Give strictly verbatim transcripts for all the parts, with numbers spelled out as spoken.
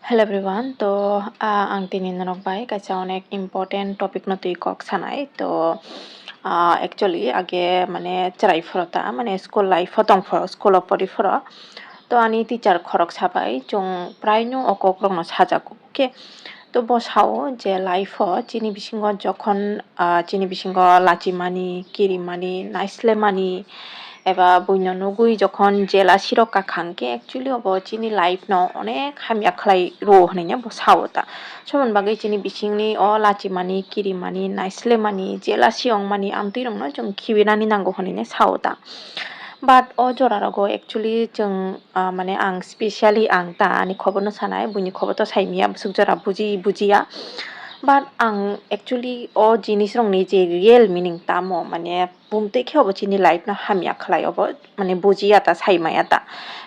Hello everyone, to ah, ang tini norok bai kaisa onek important topic no twi kok sanai. To ah, actually age mane chwrai phoro ta, mane school life o tong phoro, school o pori phoro. To ani teacher khorok sabai chung prai no o kok rok no sajago, okay? To bo sao je life o chini bisingo jokhon ah, chini bisingo lachimani, kirimani, naislemani, eba buino nugwi jokhon jealousy rok kakha hwnkhe, actually obo chini life no onek hamya khlai rwo hwnwi bo sao ta. Soboni bagwi chini bisingni o lachimani, kirimani, naislemani, jealousy ongmani amtwi rokno chwng khibinani nango hwnwi sao ta. But o jora rogo actually chwng ah, mane ang specially ang ta ani khobor no sanai, buini khobor to saimaya, bwswk jora buji bujiya. But ang actually o jinis rokni je real meaning tamo, mane bumtwi khe obo chini life no hamya khlai, obo mane bujiya ta, saimaya ta,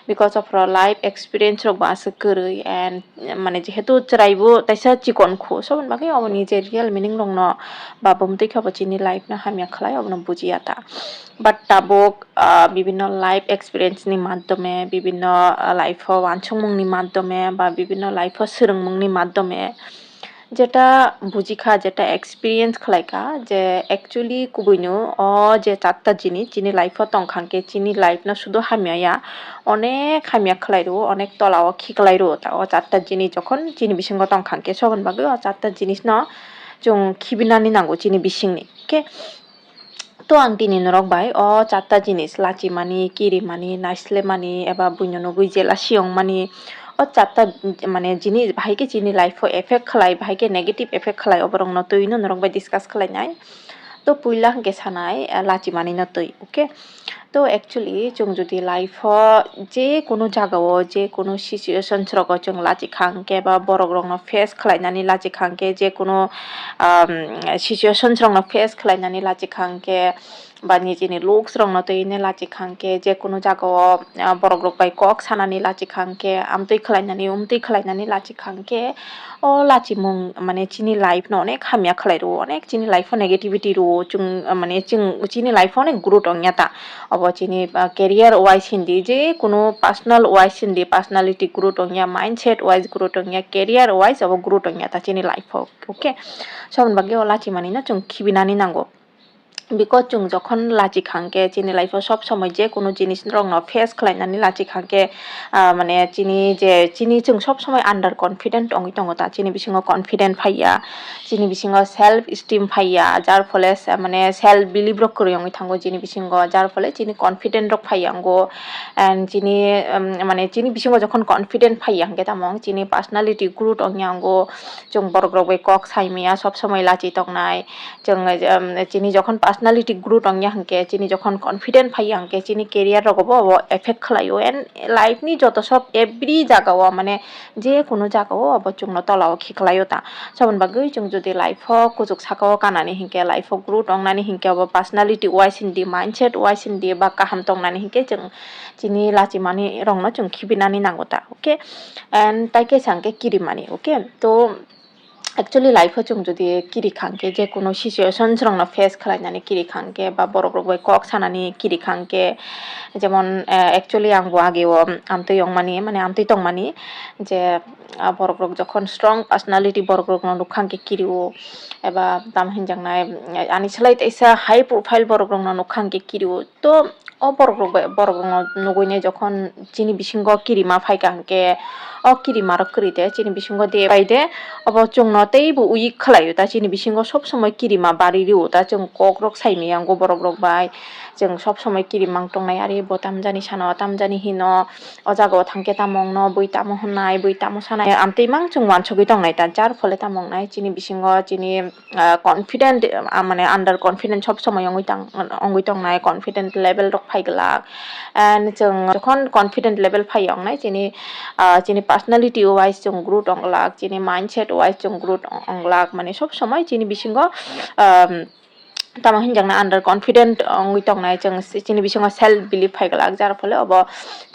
because of ro life experience rok bo aswk kwrwi, and mane jehetu chwrai bo taisa chikon khu, soboni bagwi oboni je real meaning rok no ba bumtwi khe obo chini life no hamya khlai, obono bujiya ta. But tabuk ah, bibinno life experience ni madhyome, bibinno ah, life o wansukmung ni madhyome ba bibinno life o swrwngmung ni madhyome jeta bujikha, jeta experience khlaikha je actually kubuino o je charta jinis chini life o tongkha hwnkhe chini life no sudu hamya ya, onek hamya khlai rwo, onek tola o khiklai rwo ta o charta jinis jokhon chini bisingo tongkha hwnkhe, soboni bagwi o charta jinis no chwng khibinani nango chini bisingni, okay? To ang tini norok bai o charta jinis, lachimani, kirimani, naislemani eba buino nugwi jealousy ongmani, o charta mane jinis bahai khe chini life o effect khlai, bahai khe negative effect khlai, oborokno twi no norok bai discuss khlai nai. To puila hwnkhe sanai, eh, lachimani no twi, okay? To actually chwng jodi life o je kunu jaga o, je kunu situations rogo chwng lachikha hwnkhe ba borok rokno face khlainani lachikha hwnkhe, je kunu um, situations rokno face khlainani lachikha hwnkhe, ba nijini looks rokno twi ne lachikha hwnkhe, je kunu jaga o ah, borok rok bai kok sanani lachikha hwnkhe, amtwi khlainani, umtwi khlainani lachikha hwnkhe, o lachimung mane chini life no onek hamya khlai rwo, onek chini life o negativity rwo, chwng mane chwng chini life o onek growth ongya ta. Obo chini ah, career wise hindi, je kunu personal wise hindi, personality growth ongya, mindset wise growth ongya, career wise obo growth ongya ta chini life o, okay? Soboni bagwi o lachimani no chwng khibinani nango. Because chwng jokhon lachikha hwnkhe chini life o sob somoi je kunu jinis rokno face khlainani lachikha hwnkhe, ah, mane chini je chini chwng sob somoi under confident ongwi tongo ta, chini bisingo confident phaiya, chini bisingo self esteem phaiya, jar phole se-, mane self belief rok kwrwi ongwi thango chini bisingo, jar phole chini confident rok phaiya wngo. And chini um, mane chini bisingo jokhon confident phaiya hwnkhe tamo chini personality growth ongya wngo, chwng borok rok bai kok saimaya, sob somoi lachi tongnai. Chwng, um, chini jokhon personality growth ongya hwnkhe, chini jokhon confident phaiya hwnkhe, chini career rogo bo obo effect khlaio, and life ni joto sob every jaga o, mane je kunu jaga o obo chwngno tola o khiklaio ta. Soboni bagwi chwng jodi life o kuchuk saka o kanani hinkhe, life o growth ongnani hinkhe, obo personality wise hindi, mindset wise hindi ba kaham tongnani hinkhe chwng chini lachimani rokno chwng khibinani nango ta, okay? And tai kaisa hwnkhe kirimani, okay? To actually life o chwng jodi kiri kha hwnkhe, je kunu situations rokno face khlainani kiri kha hwnkhe ba borok rok bai kok sanani kiri kha hwnkhe, jemon, eh, actually ang bo age o amtwi ongmani, mane amtwi tongmani je, ah, borok rok jokhon strong personality borok rokno nukha hwnkhe kirio, eba tamo hinjaknai, ani slai teisa high profile borok rokno nukha hwnkhe kirio. To o borok rok bai, borok rokno nugwi nai jokhon chini bisingo kirima phaikha hwnkhe, o kirima rok kwrwi de chini bisingo de bai de, obo chwngno teibo weak khlaio ta, chini bisingo sob somoi kirima bari rio ta, chwng kok rok saimaya wngo borok rok bai, chwng sob somoi kirimang tongnai, are bo tamjani sano, tamjani hino, o jaga o thangkhe tamo wngno, bui tamo hwnnai, bui tamo sanai, amtwi mang chwng uansugwi tongnai ta, jar phole tamo wngnai chini bisingo chini ah, confident, ah, mane under confident sob somoi wngwi tang, wngwi tongnai, confident level rok phai glak. And chwng jokhon confident level phai wngnai, chini, ah, chini personality wise chwng growth wng glak, chini mindset wise chwng growth wng glak, mane sob somoi chini bisingo, um, tamo hinjaknai under confident wngwi tongnai, chwng si-, chini bisingo self belief phai glak, jar phole obo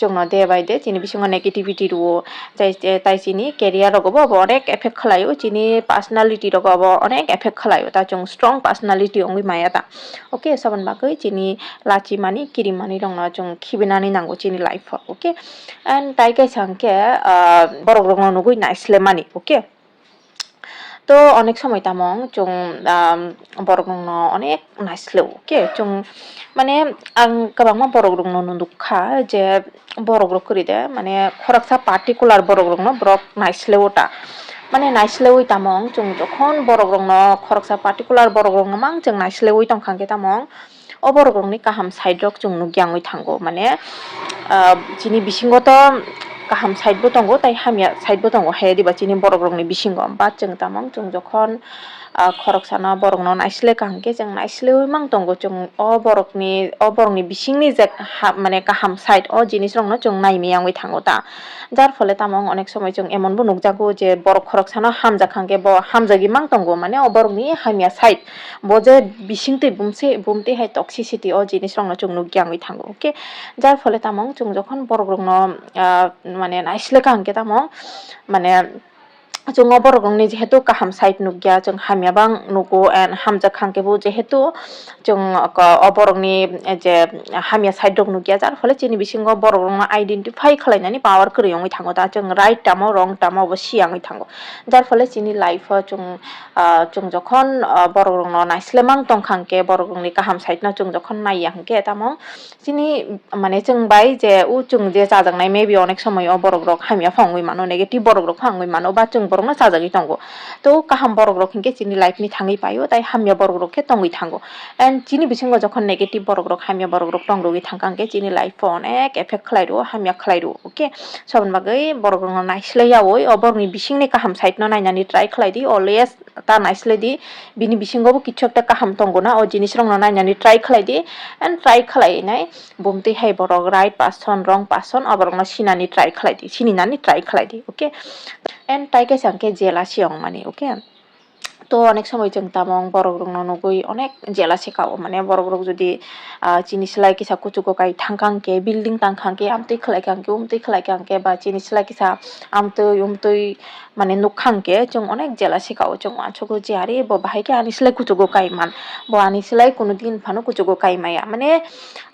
chwngno day by day chini bisingo negativity rwo, tai, tai chini career rogo bo obo onek effect khlaio, chini personality rogo obo onek effect khlaio, ta chwng strong personality wngwi maya ta. Okay, soboni bagwi chini lachimani, kirimani rokno chwng khibinani nango chini life o, okay? And tai kaisa hwnkhe, ah, borok rokno nugwi naislemani, okay? To onek somoi tamo chwng, ah, borok rokno onek naisle-o, okay? Chwng, mane, ang kwbangma borok rokno nukha je borok rok kwrwi de, mane, khoroksa particular borok rokno borok naisle-o ta. Mane, naisle-ui tamo chwng jokhon borok rokno, khoroksa particular borok rokno mang chwng naisle-ui tongkha hwnkhe tamo o borok rokni kaham side rok chwng nukya wngwi thango, mane, ah, chini bisingo to kaham side bo tongo, tai hamya side bo tongo, hai diba chini borok rokni bisingo. But chwng tamo chwng jokhon, ah, khoroksano borokno naisle ka hwnkhe chwng naisleui mang tongo, chwng o borokni, o borokni bisingni je ha-, mane kaham side o jinis rokno chwng naimaya wngwi thango ta. Jar phole tamo onek somoi chwng emon bo nukjago je borok khoroksano hamjak hwnkhe bo hamjagwi mang tongo, mane o borokni hamya side. Bo je bisingtwi bumse-, bumtwi hai toxicity o jinis rokno chwng nukya wngwi thango, okay? Jar phole tamo chwng jokhon borok rokno, ah, mane naisle ka hwnkhe tamo, mane chwng o borok rokni jehetu kaham side nukya, chwng hamya bang nugo and hamjak hwnkhe bo jehetu chwng ko-, o borokni je hamya side rok nukya, jar phole chini bisingo borok rokno identify khlainani power kwrwi wngwi thango ta, chwng right tamo wrong tamo bo siya wngwi thango. Jar phole chini life o chwng, ah, chwng jokhon, ah, borok rokno naislemang tongkha hwnkhe, borok rokni kaham side no chwng jokhon naiya hwnkhe, tamo chini, mane, chwng bai je o chwng je chajaknai, maybe onek somoi o borok rok hamya phangwi mano, negative borok rok phangwi mano, ba chwng borokno chajagwi tongo. To kaham borok rok hwnkhe chini life ni thangwi paio, tai hamya borok rok khe tongwi thango. And chini bisingo jokhon negative borok rok, hamya borok rok tong rwgwi thangkha hwnkhe chini life o onek effect khlai rwo, hamya khlai rwo, okay? Soboni bagwi borok rokno naislai yaui o borokni bisingni kaham side no nainani try khlai di, always ta naislai di, bini bisingo bo kichu ekta kaham tongo na, o jinis rokno nainani try khlai di, and try khlai nai bumtwi hai borok right person, wrong person, o borokno sinani try khlai di, sininani try khlai di, okay? And tai kaisa hwnkhe jealousy wngmani, okay? To onek somoi chwng tamo borok rokno nugwi onek jealousy ka-o, mane borok rok jodi, ah, chini slai kisa kuchugo kai thangkha hwnkhe, building tangkha hwnkhe, amtwi khlai kha hwnkhe, umtwi khlai kha hwnkhe, ba chini slai kisa amtwi umtwi mane nukha hwnkhe chwng onek jealousy ka-o, chwng uansukgo je, "Are, bo bahai khe ani slai kuchugo kai man, bo ani slai kunu din phano kuchugo kai maya." Mane,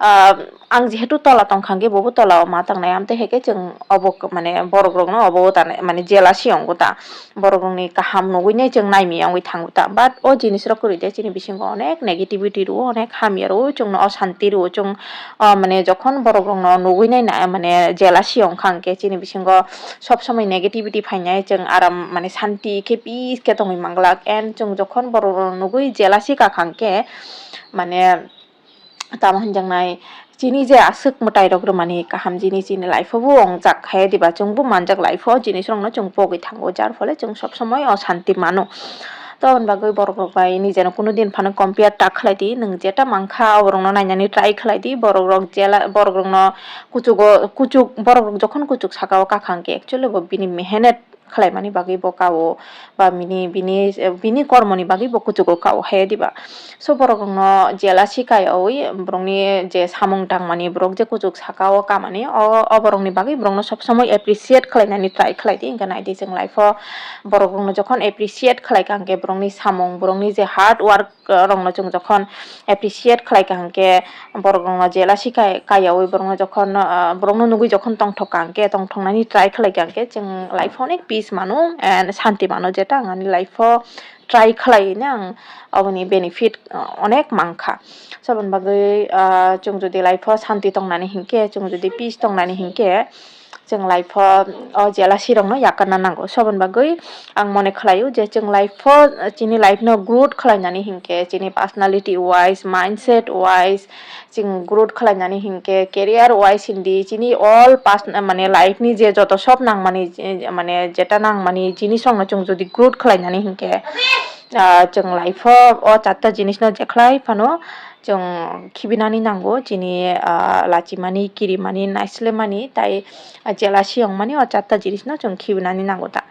ah, ang jehetu tola tongkha hwnkhe, bobo tola o ma tangnai, amtwi hai khe chwng obo k-, mane borok rokno obo tanai, mane jealousy wngo ta, borok rokni kaham nugwi nai chwng naimaya wngwi thango ta. But o jinis rok kwrwi de chini bisingo onek negativity rwo, onek hamya rwo, chwngno osanti rwo, chwng, ah, mane jokhon borok rokno nugwi nai na, mane jealousy wngkha hwnkhe chini bisingo sob somoi negativity phainai, chwng aram, mane santi khe, peace khe tongwi manglak. And chwng jokhon borok rok nugwi jealousy ka kha hwnkhe, mane, tamo hinjaknai, chini je aswk mwtai rok rwmani kaham jinis chini life o bo wngjak, hai diba chwng bo manjak life o, jinis rokno chwng pogwi thango, jar phole chwng sob somoi osanti mano. To aboni bagwi borok rok bai nijeno kunu din phano compare ta khlai di, nwng jeta mankha oborokno nainani try khlai di, borok rok jela, borok rokno kuchugo, kuchuk, borok rok jokhon kuchuk saka o kakha hwnkhe actually bo bini mehenet khlaimani bagwi bo kao, ba bini, bini, bini kormoni bagwi bo kuchugo kao, hai diba? So borok rokno jealousy kaiwi borokni je samung tangmani, borok je kuchuk saka o kamani, o, o borokni bagwi borokno sob somoi appreciate khlainani try khlai di, hwnkhe nai di chwng life o borok rokno jokhon appreciate khlai kha hwnkhe borokni samung, borokni je hard work, rokno chwng jokhon appreciate khlai kha hwnkhe, borok rokno jealousy kai, kaiyaui borokno jokhon, ah, borokno nugwi jokhon tongthok kha hwnkhe, tongthoknani try khlai kha hwnkhe, chwng life o onek peace mano and santi mano, jeta ang ani life o try khlai nai ang, aboni benefit, ah, onek mankha. Soboni bagwi, ah, chwng jodi life o santi tongnani hinkhe, chwng jodi peace tongnani hinkhe, chwng life o, o jealousy rokno yakarna nango. Soboni bagwi ang mone khlaio je chwng life o, chini life no growth khlainani hinkhe, chini personality wise, mindset wise, chwng growth khlainani hinkhe, career wise hindi, chini all past, mane, life ni je joto sob nangmani, je, mane, jeta nangmani jinis rokno chwng jodi growth khlainani hinkhe, ah, chwng life o, o charta jinis no jekhlai phano chwng khibinani nango, chini, ah, lachimani, kirimani, naislemani, tai, ah, jealousy wngmani o charta jinis no chwng khibinani nango ta.